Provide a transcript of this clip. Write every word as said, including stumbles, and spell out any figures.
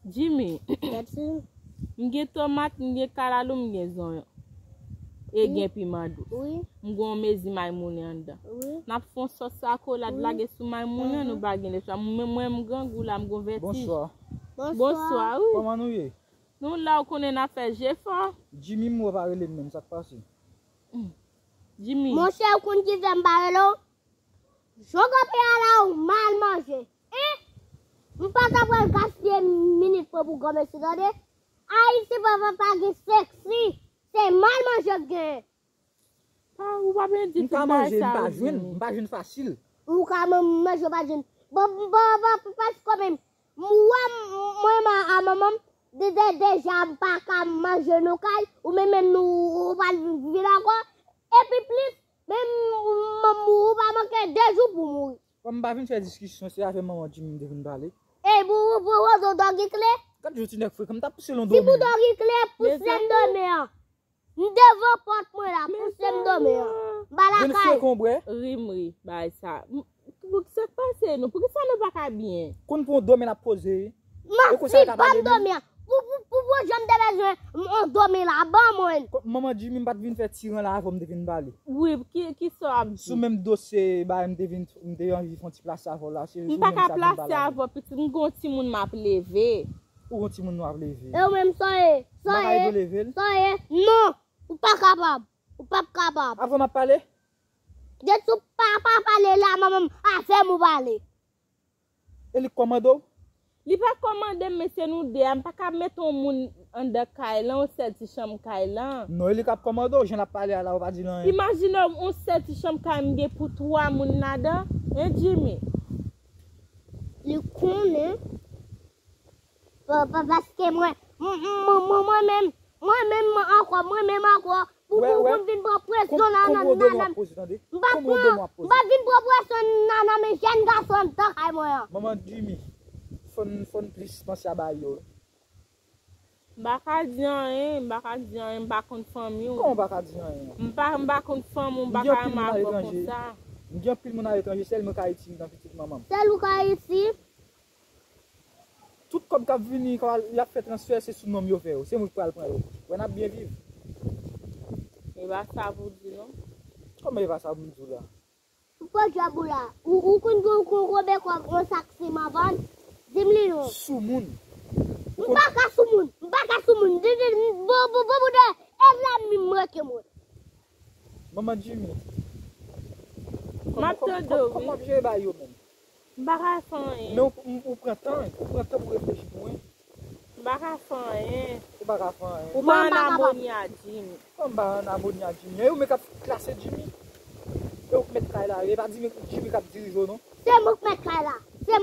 Jimmy, m gen tomat, m gen kalalou, m gen zonyon. E gen piman dous. Wi. M gen yon mezi may moulen anndan. Wi. N ap fè yon sòs akolad lage sou may moulen, nou pa gen lechwa. Mwen, mwen, m grangou la, m gen vètij. Bonswa. Bonswa, wi. Kòman nou ye? Nou la, ou konnen n ap fè jefò. Jimmy, m wè w pa rele m menm, sa k pase? Jimmy. Monchè, ou konn ki fè m pa rele w? Jan w kanpe a la, ou mal manje. Hein? M pa ta pral gaspiye minit mwen pou granmesi, tande. Ayiti pa, pa, pa gen seksi. Se mal manje k genyen. Pa, ou pa byen di tout bagay sa yo, Jimmy. M ka manje, m pa jwenn, m pa jwenn fasil. Ou ka man-, manje, ou pa jwenn. Bon, bon, bon, bon, paske menm, m wè m, mwen, ma, a manman m, de, de, deja m pa ka manje nou kay, ou menm, menm nou, ou pa vin ankò. Epi plis, menm, m, m, ou pa manke de jou pou mouri. Bon, m pa vin fè diskisyon, se avè manman Jimmy m te vin pale. E pou, pou, pou wozo dògi kle? Gad yon ti nèg frekan, m ta pouse l yon domen. Si pou dògi kle, pouse m domen an. M devan pòt mwen la, pouse m domen an. M pa lakay. Vin frekan, bwè. Ri m ri, bay sa. M, pou sa k pase nou? Poukisa nou pa ka byen? Konn pou yon domen n ap poze. Manti, ban m domen an. Pou, pou, pou, pou jan m te bezwen yon domen la, ban mwen. Ko-, manman Jimmy, m pa t vin fè tiran la avè w, m te vin pale. Wi, ki, ki sa w ap di? Sou menm dosye, ba, m te vin, m te anvi fè yon ti plase avè w la, se sou menm sa m vin pale avè w. M pa ka plase avè w, pitit, m gon timoun m ap leve. Ou gon timoun nou ap leve. E ou menm, sa w ye? Sa w ye? M pa ka ede w leve l? Sa w ye? Non, ou pa kapab. Ou p ap kapab. Avè w m ap pale? Depi w pa, pa pale la, manman m, avè m ou pale. E li k kòmande w? Li pa kòmande m, men se nou de a. M pa ka mete yon moun anndan kay lan, yon sèl ti chanm kay lan. Non, e li k ap kòmande w, jan l ap pale a la, ou pa di l anyen. Imajine w, yon sèl ti chanm kay m gen pou twa moun ladan, hein, Jimmy? Li konnen. Pa, pa, paske mwen, m, m, m, mwen menm, mwen menm ankò, mwen menm ankò, pou, pou, pou m vin pran presyon nan, nan, nan, nan. M pa pran, m pa vin pran presyon nan, nan men jèn gason anndan kay mwen an. Manman Jimmy, fò n, fò n plis panse a bagay yo. M pa ka di anyen, m pa ka di anyen, m pa konn fanmi w. Kòman w pa ka di anyen? M pa, m pa konn fanmi w, m pa ka renmen avè w konsa. M gen anpil moun aletranje, sèl mwen k Ayiti nan pitit manman m. Sèl ou k Ayiti? Tout kòb k ap vini, k ap, y ap fè transfè, se sou non m yo fè yo. Se mwen k pral pran yo. Wè n ap byen viv. E pa sa pou di non. Kòman e pa sa pou m di w la? Ou pran djòb ou la. Ou, ou konn, ou konn konbyen kòb yon sak siman vann? Di m li non. Soumoun. M pa ka soumoun. M pa ka soumoun. Di, di, di, bon, bon, bon, bon, de, e lènmi m rete mwen. Manman Jimmy. M ap tande w, wi. Kòman w ap jere bagay yo menm? M pa ka fè anyen. Men ou, ou, ou pran tan, ou pran tan pou reflechi pou mwen. M pa ka fè anyen. Ou pa ka fè anyen. Ou pa an amoni a Jimmy. Kòman m pa an amoni a Jimmy? E ou menm k ap klase Jimmy? E ou k mèt kay la, e pa Jimmy, Jimmy k ap dirije w non. Se mwen k mèt kay la. Se mwen.